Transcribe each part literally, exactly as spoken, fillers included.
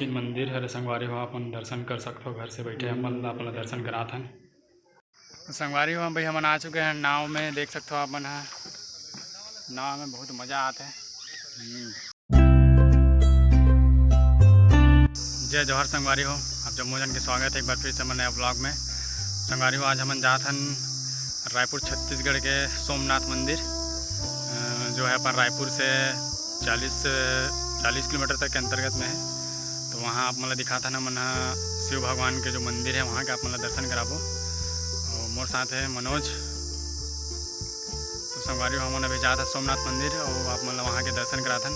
मंदिर हरे संगवारी हो, अपन दर्शन कर सकथो घर से बैठे, हमन ला अपन ला दर्शन करात हन। संगवारी हो, भाई हमन आ चुके हैं नाव में, देख सकथो आप मन ह, नाव में बहुत मजा आत है। हम्म। जय जोहार संगवारी हो, आप जम्मो जन के स्वागत है एक बार फिर से हमर नया ब्लॉग में। संगवारी हो, आज हमन जात हन रायपुर छत्तीसगढ़ के सोमनाथ मंदिर, अ, जो है अपन रायपुर से चालीस, चालीस किलोमीटर तक के अंतर्गत में है। तो वहाँ आप मन ला दिखात हन, हमन ह शिव भगवान के जो मंदिर है वहाँ के आप मन ला दर्शन कराबो। और मोर साथ है मनोज। तो संगवारी हो, हमन अभी जात हन सोमनाथ मंदिर और आप मन ला वहाँ के दर्शन करात हन।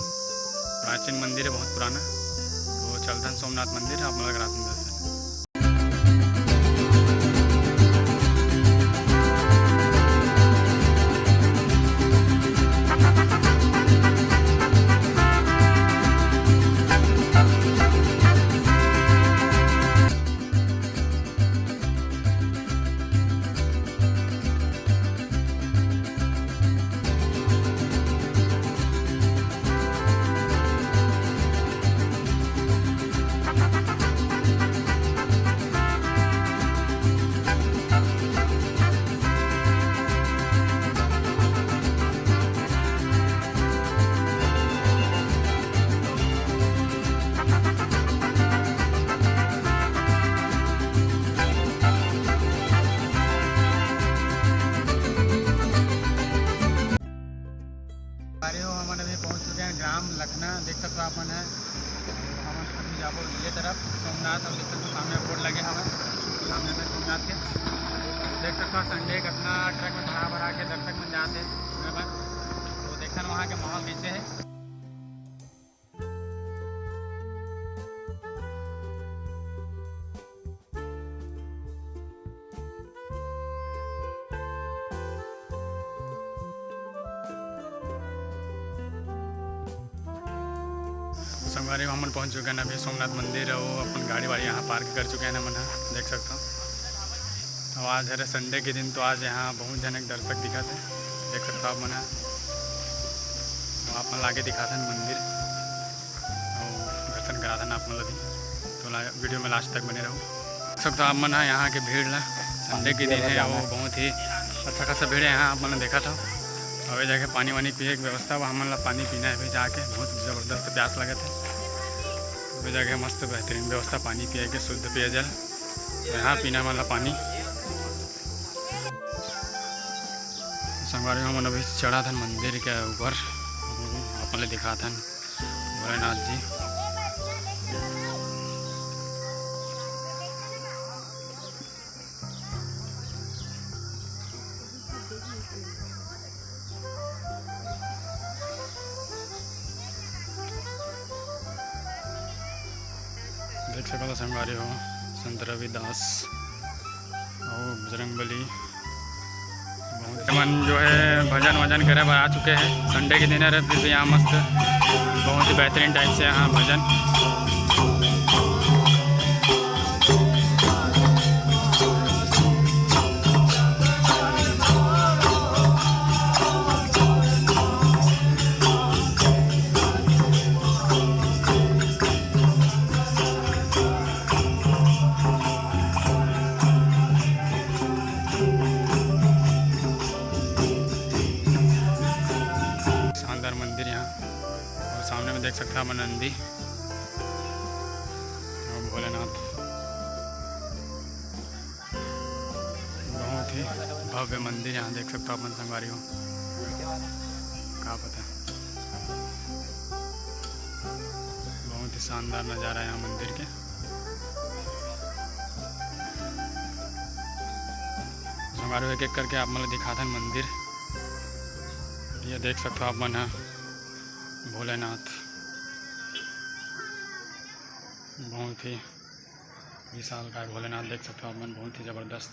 प्राचीन मंदिर है, बहुत पुराना। तो चलत हन सोमनाथ मंदिर, आप मन ला करात हन दर्शन। अरे हो, हमन अभी पहुंच चुके हैं ग्राम लखना, देख सकते हो आप मन है। हमन अभी जाबो ये तरफ सोमनाथ, और देख सकते हो सामने बोर्ड लगे हवे, सामने में सोमनाथ के। देख सकते हो संडे कितना ट्रक में भरा भरा के दर्शक मन जाते हैं घूमे बर। तो देखते हैं वहाँ के माहौल कैसे है। संगवारी हो, हमन पहुंच चुके हैं अभी सोमनाथ मंदिर, और अपन गाड़ी वाड़ी यहाँ पार्क कर चुके हैं हमन ह, देख सकते हो। तो आज हरे संडे के दिन, तो आज यहाँ बहुत जन एक दर्शक दिखत है, देख सकते हो आप मन ह। तो आप मन ला आगे दिखात हन मंदिर। अउ दर्शन कराथन आप मन ल भी। तो ला-, वीडियो में लास्ट तक बने रहो। देख सकथो आप मन ह यहाँ के भीड़ ला, संडे के दिन है, अउ बहुत ही अच्छा खासा भीड़ है यहाँ, आप मन देखत हो। अउ ए जगह पानी वानी पिए के व्यवस्था बा, हमन ला पानी पीना है अभी जाके, बहुत जबरदस्त प्यास लगत है। ए जगह मस्त बेहतरीन व्यवस्था पानी पिए के, शुद्ध पेयजल, यहाँ पीना वाला पानी। संगवारी हो, हमन अभी चढ़ाथन मंदिर के ऊपर, आप मन ल दिखाथन। भोलेनाथ जी। देख सकत हो संगवारी हो, संत रविदास अउ बजरंग बली। बहुत मन जो है भजन वजन करे बर आ चुके हैं। संडे के दिन है, फिर भी यहाँ मस्त, बहुत ही बेहतरीन टाइप से यहाँ भजन। शानदार मंदिर यहाँ, और सामने में देख सकते हैं अपन नंदी और भोलेनाथ। बहुत ही भव्य मंदिर यहाँ देख सकते हो अपन संगवारी हो, का पता, बहुत ही शानदार नज़ारा है यहाँ मंदिर के। संगवारी हो, एक एक करके आप मन ल दिखाथन मंदिर। ये देख सकते हो आप मन ह भोलेनाथ, बहुत ही विशालकाय भोलेनाथ देख सकते हो आप मन, बहुत ही जबरदस्त।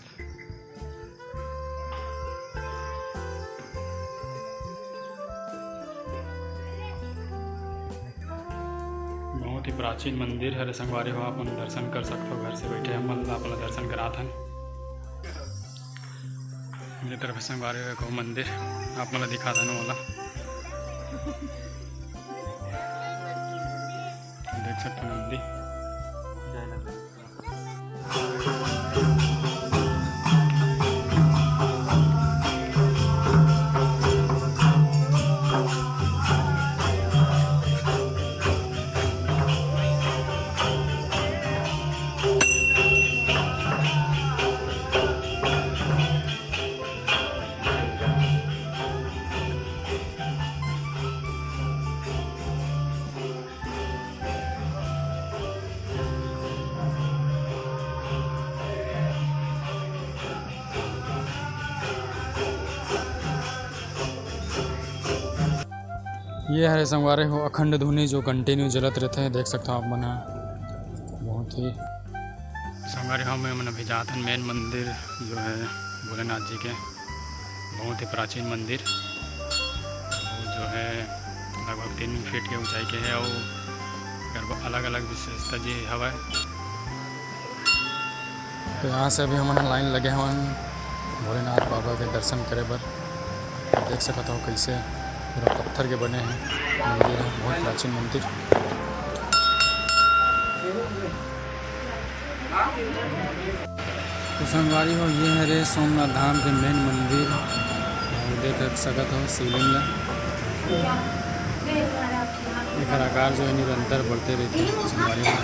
बहुत ही प्राचीन मंदिर हरे संगवारी हो, आप मन दर्शन कर सकते हो घर से बैठे। हमन ला अपन दर्शन करात हन। ये तरफ संगवारी हो एक मंदिर, आप मन ला दिखात हन ओला। देख सकते हो नंदी। ये हरे संगवारी हो अखंड धुनी जो continue जलत रहते हैं, देख सकते हो आप मन ह। बहुत ही संगवारी हो, मैं मन अभी जात हन मेन मंदिर जो है भोलेनाथ जी के, बहुत ही प्राचीन मंदिर, वो जो है लगभग तीन फीट के ऊंचाई के है और एकर अलग-अलग विशेषता जी हवय। तो यहाँ से अभी हमन लाइन लगे हवन भोलेनाथ बाबा के दर्शन करे बर। देख सकत हो कैसे पूरा पत्थर के बने हैं मंदिर है, बहुत प्राचीन मंदिर। तो संगवारी हो, ये हरे सोमनाथ धाम के मेन मंदिर, देख सकत हो शिवलिंग ला। एकर आकार जो है निरंतर बढ़ते रहते हैं संगवारी हो।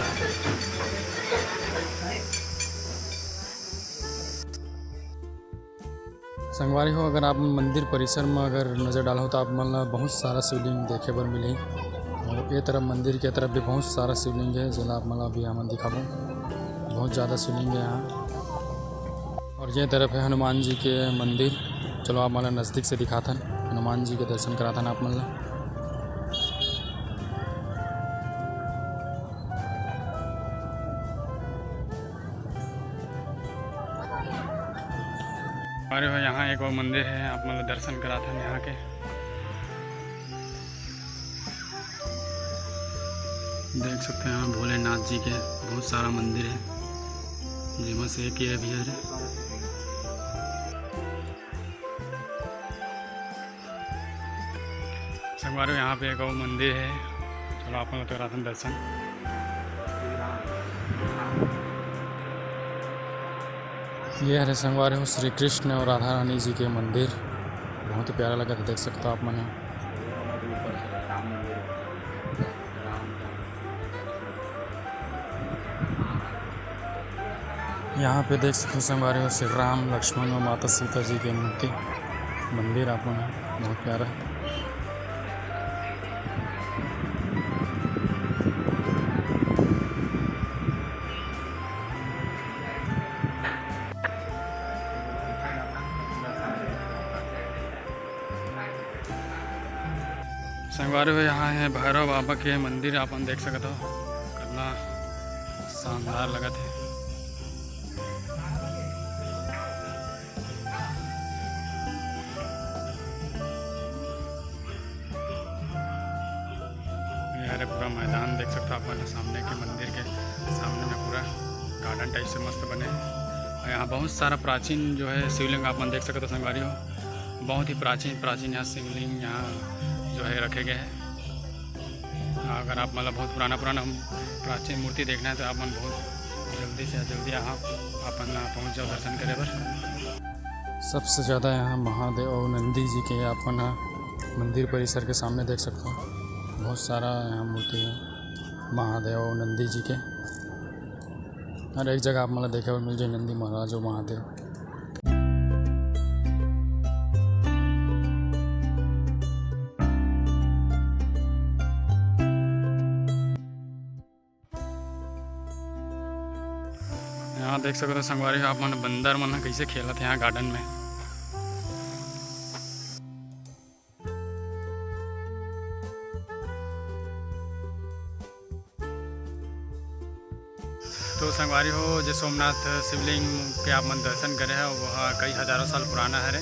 संगवारी हो, अगर आप मंदिर परिसर में अगर नज़र डालहो तो आप मन ला बहुत सारा शिवलिंग देखे बर मिलही। और ये तरफ मंदिर के तरफ भी बहुत सारा शिवलिंग है, जेला आप मन ला अभी हमन दिखाबो। बहुत ज़्यादा शिवलिंग है यहाँ। और ये तरफ है हनुमान जी के मंदिर। चलो आप मन ला नज़दीक से दिखाथन, हनुमान जी के दर्शन कराथन आप मन ला। अरे भाई, यहाँ एक और मंदिर है, आप मन ला दर्शन कराथन यहाँ के। देख सकते हैं यहाँ भोलेनाथ जी के बहुत सारा मंदिर है, जेमा से एक ये भी है। संगवारी हो, यहाँ पे एक और मंदिर है, चलो आप मन ला कराथन दर्शन। ये हरे संगवारी हो श्री कृष्ण और राधा रानी जी के मंदिर, बहुत ही प्यारा लगत हे, देख सकते हो आप मन ह। यहाँ पे देख सकते हो संगवारी हो श्री राम, लक्ष्मण और माता सीता जी के मूर्ति, मंदिर आप मन ह, बहुत प्यारा। संगवारी हो, यहाँ है भैरव बाबा के मंदिर, आप मन देख सकत हो, कितना शानदार लगत है। ये हरे पूरा मैदान देख सकते हो आप मन, सामने के मंदिर के सामने में पूरा गार्डन टाइप से मस्त बने हे। और यहाँ बहुत सारा प्राचीन जो है शिवलिंग आप मन देख सकते हो संगवारी हो, बहुत ही प्राचीन, प्राचीन यहाँ शिवलिंग यहाँ जो है रखे गए हैं। अगर आप मन ला बहुत पुराना, पुराना प्राचीन मूर्ति देखना है तो आप मन बहुत जल्दी से जल्दी यहाँ अपन पहुँच जाओ दर्शन करे बर। सबसे ज़्यादा यहाँ महादेव और नंदी जी के आप मन ह मंदिर परिसर के सामने देख सकते हो, बहुत सारा यहाँ मूर्ति है महादेव और नंदी जी के। हर एक जगह आप मन ला देखे बर मिल जाए नंदी महाराज और महादेव। यहाँ देख सकते हो संगवारी हो आप मन, बंदर मन ह कइसे खेलत हे यहाँ गार्डन में। तो संगवारी हो, जे सोमनाथ शिवलिंग के आप मन दर्शन करे हो, वो ह कई हजारों साल पुराना हरे।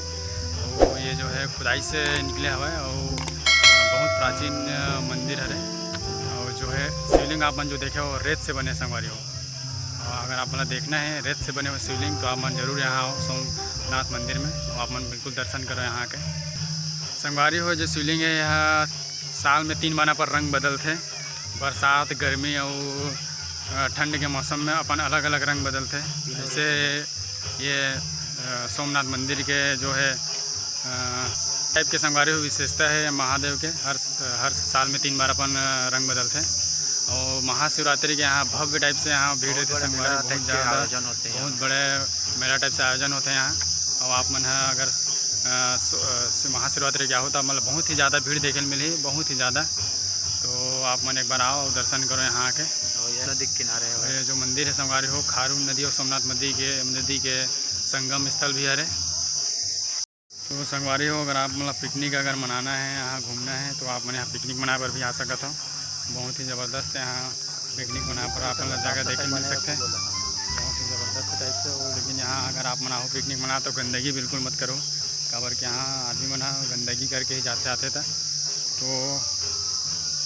और ये जो है खुदाई से निकले हवय और बहुत प्राचीन मंदिर हरे। और जो है शिवलिंग आप मन जो देखे हो, रेत से बने संगवारी हो। और अगर आप मन ला देखना है रेत से बने हुए शिवलिंग, तो आप मन जरूर यहाँ आओ सोमनाथ मंदिर में, और आप मन बिल्कुल दर्शन करो यहाँ के। संगवारी हो, जो शिवलिंग है, यह साल में तीन बार पर रंग बदलथे, बरसात, गर्मी और, अ, ठंड के मौसम में अपन अलग-अलग रंग बदलथे। जैसे ये, अ, सोमनाथ मंदिर के जो है, अ, टाइप के संगवारी हो विशेषता है महादेव के, हर, हर साल में तीन बार अपन, अ, रंग बदलथे। और महाशिवरात्रि के यहाँ भव्य टाइप से यहाँ भीड़ बहुत रहती बड़े संगवारी, मेला बहुत type के ज़्यादा, आयोजन होते हैं। बहुत बड़े मेला टाइप से आयोजन होते हैं यहाँ। और आप मन ह अगर, अ, सो-, अ, सो-, महाशिवरात्रि के आहो तो मतलब बहुत ही ज़्यादा भीड़ देखे ल मिलही, बहुत ही ज़्यादा। तो आप मन एक बार आओ और दर्शन करो यहाँ आके। और ये नदी किनारे है और भाई। ये जो मंदिर है संगवारी हो, खारून नदी और सोमनाथ नदी के, नदी के संगम स्थल भी हरे। तो संगवारी हो, अगर आप मन ला पिकनिक अगर मनाना है, यहाँ घूमना है, तो आप मन यहाँ पिकनिक मनाए बर भी आ सकत हो। बहुत ही ज़बरदस्त यहाँ पिकनिक मनाए बर आप मन ला जगह देखे मिल सकथे। बहुत ही ज़बरदस्त टाइप से हो, लेकिन यहाँ अगर आप मन आओ पिकनिक मनाए, तो गंदगी बिल्कुल मत करो, काबर कि यहाँ आदमी मन ह गंदगी करके ही जाथे आथे त। तो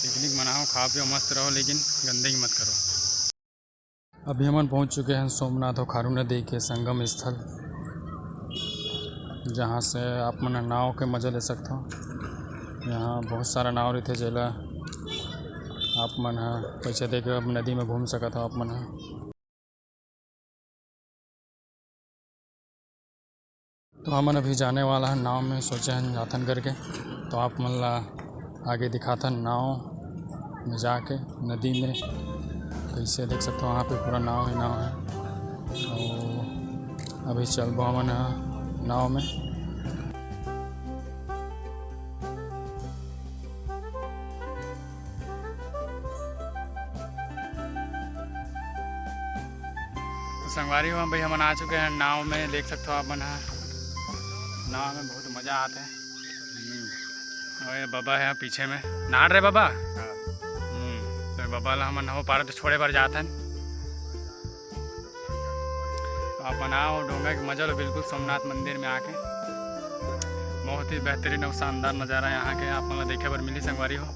पिकनिक मनाओ, खाओ पियो, मस्त रहो, लेकिन गंदगी मत करो। अभी हमन पहुंच चुके हैं सोमनाथ और खारू नदी के संगम स्थल, जहां से आप मन नाव के मजा ले सकत हो। यहाँ बहुत सारा नाव रहिथे, जेला आप मन ह पैसा देके अब नदी में घूम सकत हो आप मन ह। तो हमन अभी जाने वाला है नाव में, सोचे हन जाथन करके। तो आप मन ला आगे दिखाथन नाव में जाके नदी में, कैसे देख सकते हो वहाँ पे पूरा नाव ही नाव है। और अभी चलबो हमन ह नाव में। तो संगवारी हो, भाई हमन आ चुके हैं नाव में, देख सकते हो आप मन ह। नाव में बहुत मजा आते हैं। हम्म। और ये बाबा है पीछे में, नाड़ रहे बाबा। हम्म, तो बाबा ला हमन हो पारे तो छोड़े बर जात हन। तो आप मन आओ, डोंगा के मजा लो बिल्कुल सोमनाथ मंदिर में आके। बहुत ही बेहतरीन और शानदार नज़ारा यहाँ के आप मन ला देखे बर मिली संगवारी हो।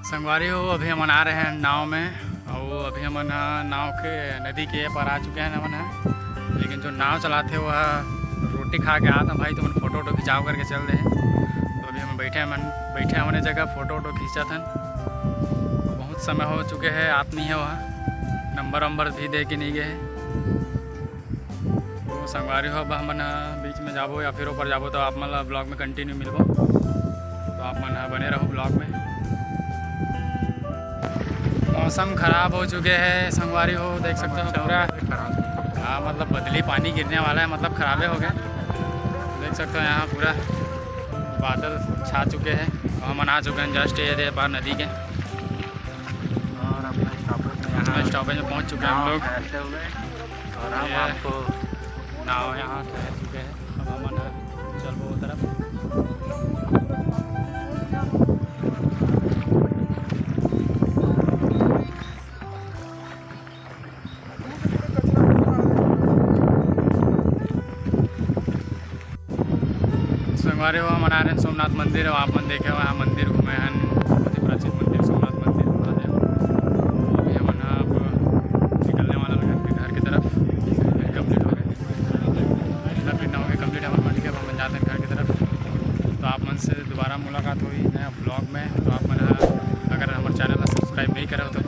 संगवारी हो, अभी हमन आ रहे हैं नाव में, और अभी हमन ह नाव के, नदी के ए पार आ चुके हैं हमन ह। लेकिन जो नाव चलाथे वो ह रोटी खा के आत ह भाई, तो मन फोटो वोटो खिंचाव करके चल दे। तो अभी हम बैठे हमन, बैठे हमन ए जगह फोटो वोटो खींचत हन। बहुत समय हो चुके है, आत नहीं है वह, नंबर वंबर भी दे के नहीं गए है। तो संगवारी हो, अब हमन ह बीच में जाबो या फिर ऊपर जाबो, तो आप मन ला vlog में continue मिलबो। तो आप मन ह बने रहो vlog में। मौसम खराब हो चुके हैं संगवारी हो, देख सकते हो पूरा। हाँ, मतलब बदली पानी गिरने वाला है, मतलब खराबे हो गए। देख सकते हो यहाँ पूरा बादल छा चुके हैं। और हमन आ चुके हैं just ये दे पार नदी के। और अपना स्टॉपेज में, यहाँ स्टॉपेज में पहुँच चुके हैं हम लोग। ठहरते हुए, और हम ये आपको नाव यहाँ ठहर चुके हैं। अब हमन ह चलबो ओ तरफ। संगवारी हो, हमन आ रहे हैं सोमनाथ मंदिर, और आप मन देखे हो, यहाँ मंदिर घूमे हैं, बहुत ही प्राचीन मंदिर, सोमनाथ मंदिर महादेव। अभी हमन ह अब निकलने वाला घर के, घर की तरफ, complete हो गए, घूमना फिरना हो गया complete हमन मन के, अब हमन जाते हैं घर की तरफ। तो आप मन से दोबारा मुलाकात हुई नया vlog में। तो आप मन ह अगर हमारे channel ला subscribe नहीं करे हो तो